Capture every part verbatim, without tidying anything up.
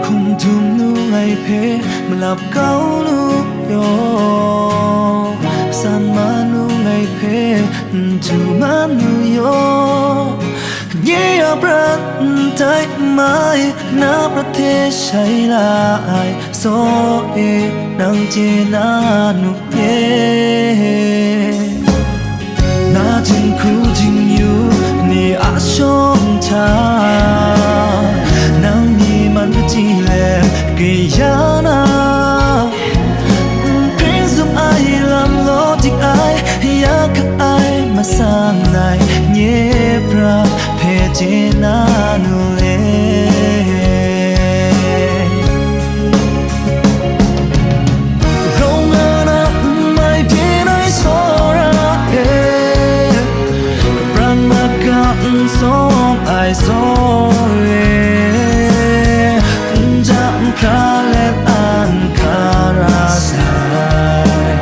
Hkum dum nu ngai hpe malap kau lu yaw, san ma nu ngai hpe n du ma nu yaw, nye a prat n tai mai, na prat hte shai la ai, saw e, nang chye na nu e. Na jinghku jingyu ni a shawng hta, nang myi man kaji let kaya na, n hpring zup ai lam law dik ai, ya hka ai masan ai, nye pra hpe chye na nu le. Rau nga na n mai byin ai tsawra e, pran maka n sawm ai tsawra e, n ja n hkra let an hkra sai,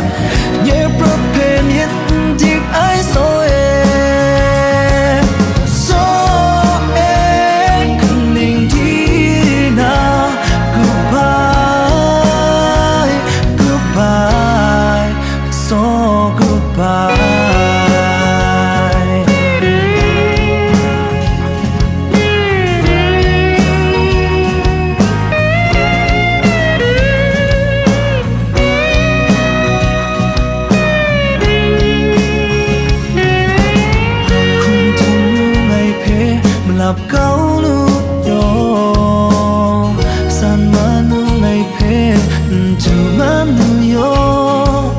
nye prat hpe myit n dik ai saw e, saw e, kaning di na, goodbye, goodbye, saw goodbye. Hkum dum nu ngai hpe malap kau lu yaw, san ma nu ngai hpe n du ma nu yaw,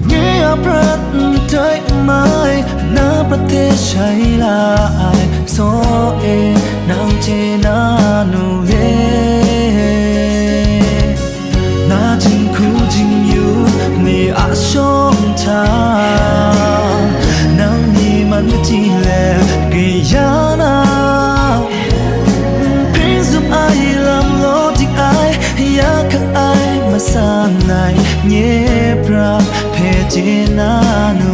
nye a prat n tai mai, na prat hte shai la ai, saw e, nang chye na nu le. Na jinghku jingyu ni a shawng hta, nang myi man machyi let kaya na, n hpring zup ai lam law dik ai, ya hka ai masan ai, nye pra hpe chye na nu